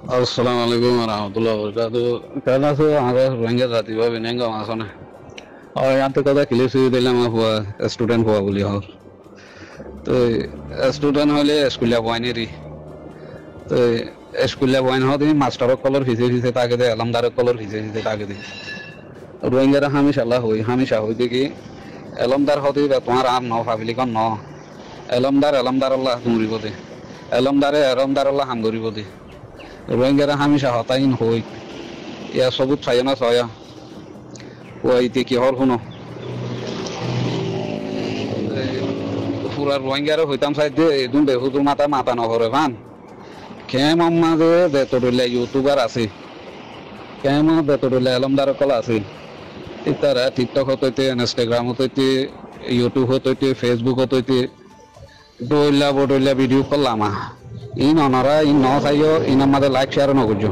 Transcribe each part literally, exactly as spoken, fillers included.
Assalamu alaikum warahmatullahi wabarakatuh. Keén asó? Añára Rohingya zati bái bóin gom asó né? Ó, yián ttú hotá clear ói giyé, añár fua, student fua buli hoór. Toi student óile eskuliya fuain eri. Toi eskuliya fuain hoóde mastor ókkolor fise fise táke de, elómdar ókkolor fise fise táke de. Rohingyare hámica lla hoi, hámica hoi de ki, elómdar hoóde íba tuáñr añár no, fablikor no. Elómdar elómdarolla duribó de. Elómdare elómdarolla ham goríbo de. Rohingyare hámica hotá ín hoi. Yá sobut faiyó né soiyó? Uaite ki hoór fúno. Fura Rohingyare hoitám saidde, edún behúzur matá mata noforé fán. Kemor mazé zeto dhoilla youtubar asé, kemor zeto dhoilla elómdar ókkol asé, ítara TikTok ot óite, Instagram ot óite, YouTube ot óite, Facebook ot óite, dhoilla bodhoilla video ókkol lama. Ín onora ín no saiyó, ínor mazé like share ó no goijjó.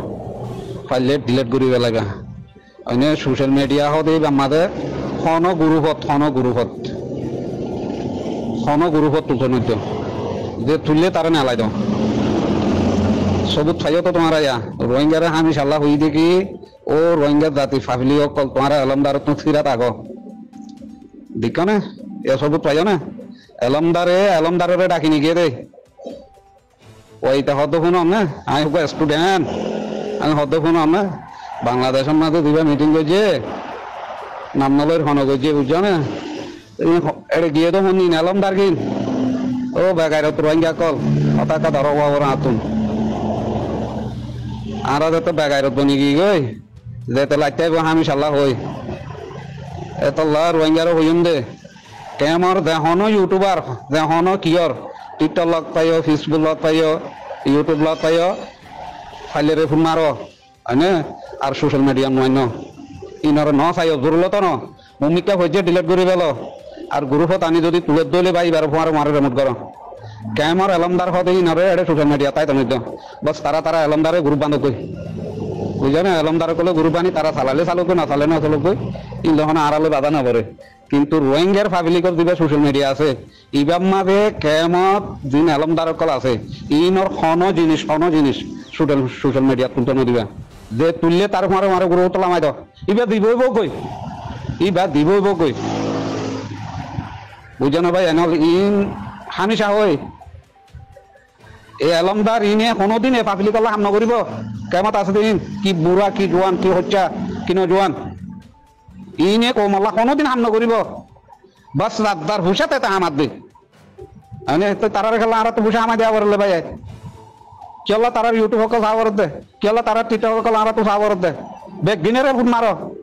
Faille delete gorí felaiba. Oine social media hoóde íbar mazé honó gurufot, honó gurufot, honó gurufot tulto noiddo. Ze tuille taré nelai do. Sobut faiyó to tuáñra yá. Rohingyare hámica lla hoi de ki, ó Rohingya zati fablik ókkol, tuáñra elómdarottú fírat agó. Deikkó né? Yá sobut faiyó né? Elómdare elómdarore dhaki nigiyé de. Uaite hoódde fúnon né, añí uggúa student, añí hoódde fúnon né, Bangladecór mazé zibá meeting goijjé, nam noloir, hone goijjé, buijjó né? Ín ho-, eçe giyé de fúnnin elómdar gín, ó begairot Rohingya ókkol, hotá ekká doró uwa uwa añáttun. Añára zeto begairot boni giyí goi, zetolla aittá aibó hámica lla hoi. Etolla Rohingyare hoiyúm de, kemor ze honó youtubar, ze honó kiyór, TikTok lot faiyó, Facebook lot faiyó, YouTube lot faiyó, faille report maro, oine, ar social media no ainno. Ínore no saiyó, zorurot no. Mumikká foijjé delete gorí felo. Ar gurufot aní zodi tulé dóile bái, íbare fúañre fúañre remove goró. Kemor elómdar hoóde ínore eçe social media t aito noiddo. Bos tará tará elómdare gurup bandók goi. Buijjó né? Elómdar ókkole gurup bani tará salaile salók goi, no salaile no salók goi. Ín loi honó añára loi baza no foré. Kintu Rohingyar fablikor zibá social media asé, íbar mazé kemot zin elómdar ókkol asé, ínor honó jinis, honó jinis social, social media t tulto no diba. Ze tuille taré fúañre fúañre gurufot lamai do. Íba dibó óibo goi. Íba dibó óibo goi. Buijjó né bái, enol ín hámica hoi. E elómdar íne honódin e fablik olla ham no goríbo. Kemot asé de ín, ki bura, ki juan, ki hoiccá, ki nojuan. Íne koum olla honódin ham no goríbo. Bas, zaddar fucá te te hamar de. Mane, te tarare kiyólla añára to fucá hamai diya foredde bái. Kiyólla tarar YouTube ókkol saá foredde. Kiyólla tarar TikTok ókkol añára to saá foredde. Beggúnore fúk maro.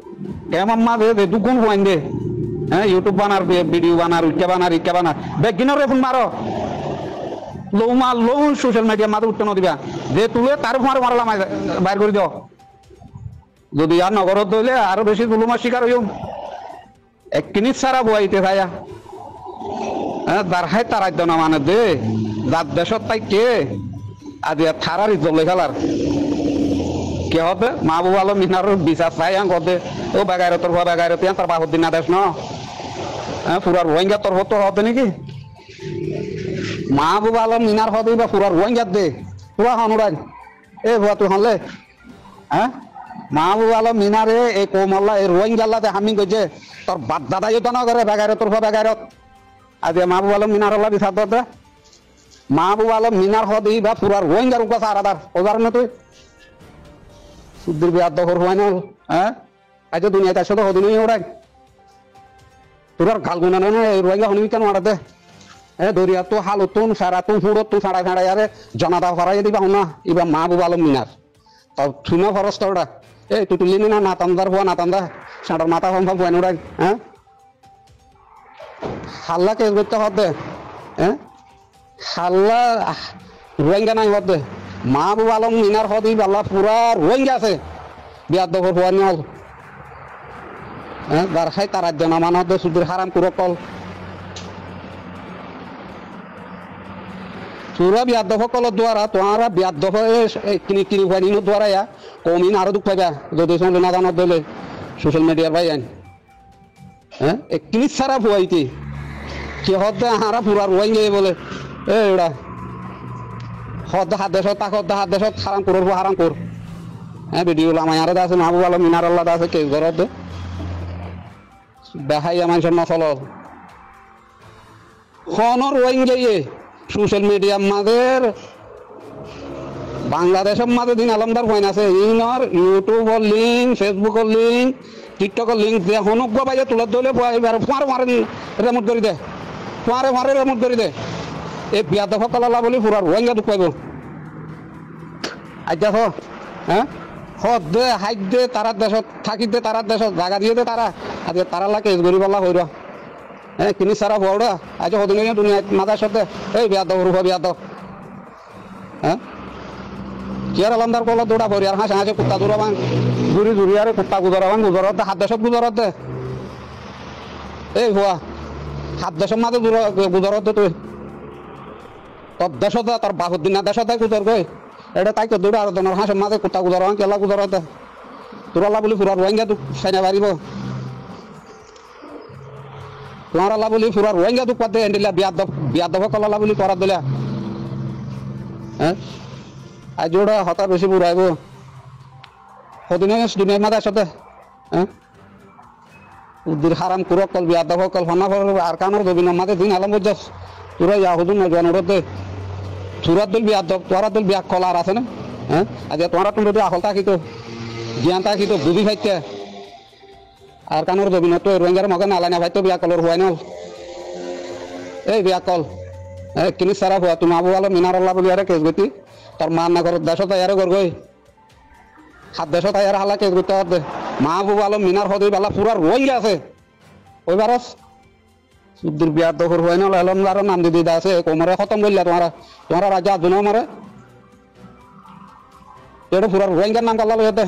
Kemor mazé ze duggún fuain de, hé, YouTube banar, vi-, video banar, uikká banar, ikká banar. Beggúnore fúk maro. Louma loum social media mazé uiththé no diba. Ze tulé taré fúañre fúañre lamai bair gorí do. Zodi yar no goró de óile aró beci zulumor cikar óiyum. Ek kinit sára fuaite saiyá. Hé, zar hái tar aiddo no mane de, zar decót táikke, aziya tarár izzot loi félar. Ki hoódde? Mahbub Alom Minaror bisar sai yián hoódde. Ó begairotor fua begairot, yián tar bafor din na dec no? Hé, fura Ruáingar torfóttu hoódde né ki? Mahbub Alom Minar hoódde íba fura Ruáingar de. Fura hon uçain. E fua tui hon le? Hé? Mahbub Alom Minare e koumolla, e Ruáingalla de ham goijje, tor baf dadaye yó de no gore, begairotor fua begairot. Aziya Mahbub Alom Minarolla bisar dór de. Mahbub Alom Minar hoódde íba fura Ruáingar uggúa saradar. Hó zar né tui? Suddir biyaddobor fuain ol. Hé? Aijjó duniyait aiccó de hodin óiye uçain. Turar gal gunan e Ruáinga honó mikká no marer de. Hé, doriyattú, hálottún, ferattún, fúrottún feçai feçai are jonada forai diba hon na, íba Mahbub Alom Minar. Tou tui no foros de uçá. E tui tuilli né na, natandar fua natanda. Sañçor mata fom fom fuain uçain. Hé? Halla kes goitte hoódde? Hé? Halla, ah, Ruáinga nai hoódde. Mahbub Alom Minar hoódde íballa fura Ruáinga asé. Biyaddobor fuain ol. Hé, zar hái tar aiddo no mane de suddir haramkúr okkol. Fura biyaddob okkolor duara, tuáñra biyaddob e, e, kini, kini fuain inor duara ya, koum in aró duk faiba, zodi tuáñra no zano de óile, social mediar bái ain. Hé? Ek kinit sára fuaite. Ki hoódde añára fura Ruáinga bóle. E uçá. Hoódde hár decót, hoódde hár decót, háramkúror fua háramkúr. Hé, bidiyu lamai aré de asé, Mahbub Alom Minar olla de asé, kes goródde. Behaiya maincór nosolol. Honó Ruáingaye social mediar mazé, Bangladecór mazé din elómdar fuain asé, inor YouTube or link, Facebook or link, TikTok or link, ze honó uggúa báiye tulódde óile fua-, ibáre fuáñre fuáñre remove gorí de. Fuáñre fuáñre remove gorí de. E biyadob ókkololla buli fura Ruáinga duk faibo. Aijja hoó, hé? Hoódde, háidde tarár decót, tákidde tarár decót, zaga diyé de tará, aijja tarálla kes goríbolla hoiró. Hé, kiní sára fua uçá, aijja hodin óiye duniyait mazé aiccódde, ei biyadob, rufa biyadob. Hé? Kiyór elómdar ókkol dóra foriyar háñce háñce kutta duraban, zuri zuriyaré kutta guzoraban guzoródde, hár decót guzoródde. Ei fua, hár decór mazé dura-, guzoródde tui. Tor decót de, tor bafor dinna decót de guzor goi. Eçé táikko dóra ar zonor háñcor mazé kutta guzoraban kiyólla guzoródde. Tuáñralla buli fura Ruáinga duk fai no faribó. Tuáñralla buli fura Ruáinga duk fadde, endilla biyadob, biyadob ókkololla buli tuáñra dóilla. Hé? Aijja uçá hotá beci buraibó. Hodin óiye duniyar mazé aiccódde. Hé? Uddir háramkúr ókkol, biyadob ókkol, honná fore Arkanor zobinor mazé din elóm goijjós. Tuáñra Yahudúr nojuwan uçódde. Tuáñrar dóil biyadob, tuáñrar dóil biyakkol ar asé né? Hé? Aijja tuáñrattún zodi akol tákito, giyan tákito, buzí faittá. Arkanor zobinottú e Ruáingaré Mogé nalai no faitto biyakkolor fuain ókkol. Ei biyakkol. E kiní sára fua, tui Mahbub Alom Minarolla buli aré kes goittí. Tor maa nagor decót zaiyaré gorgói. Hár decót zaiyaré hálla kes goittó hoódde. Mahbub Alom Minar hoódde ibálla fura Ruáinga asé. Ói farós? Cúddur biyadob fuain ókkol, elómdaror nam di di de asé, koumoré hótom goillá tuáñra. Tuáñrar aijja azzunó moré. Eçé fura Ruáingar nam kiyólla loiyódde?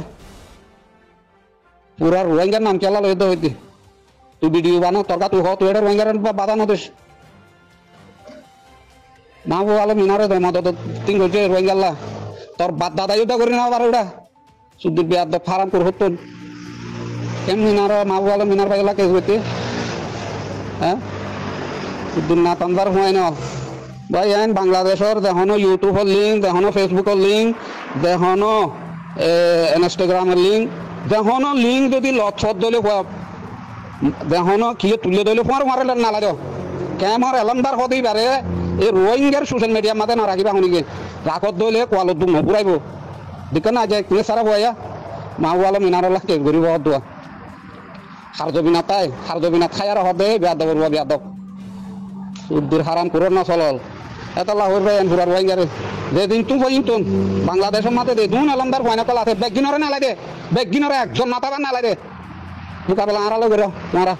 Fura Ruáingar nam kiyólla loiyódde hoóidde? Tui bidiyu bana, tor gát tui hoó, tui eçé Ruáingaré ba-, bada no dis. Mahbub Alom Minare de modot tin goijjé Ruáingalla. Tor baf dadaye yó de gorí no fare uçá. Cúddur biyadob háramkúr hottún. Ken Minare, Mahbub Alom Minar báiyolla kes goitté? Há? Cúddur natanzar fuain ókkol. Bái, ain Bangladecór ze honó YouTube or link, ze honó Facebook or link, ze honó, e, Instagram or link, ze honó link zodi lot fot dóile fua, ze honó kiyé tuille dóile fuar fuar nalai do. Kemor elómdar hoóde ibáre, e Ruáingar social media mazé no rakíba honíkka. Rakót dóile kualor duk no furaibo. Dekó na, aijja kiní sára fuaiya, Mahbub Alom Minarolla kes goríbo hoddúa. Hár zobinot tái, hár zobinot háiyaré hoódde, biyadob, fura biyadob. Cúddur háramkúror nosolol. Hétolla hoóir bái, en fura Ruáingaré. Ze din tún foijjonto Bangladecór mazé ze dún elómdar fuain ókkol asé, beggúnoré nalai de, beggúnoré ekzon no táibar nalai de. Mukabela añára loi gorí, tuáñra.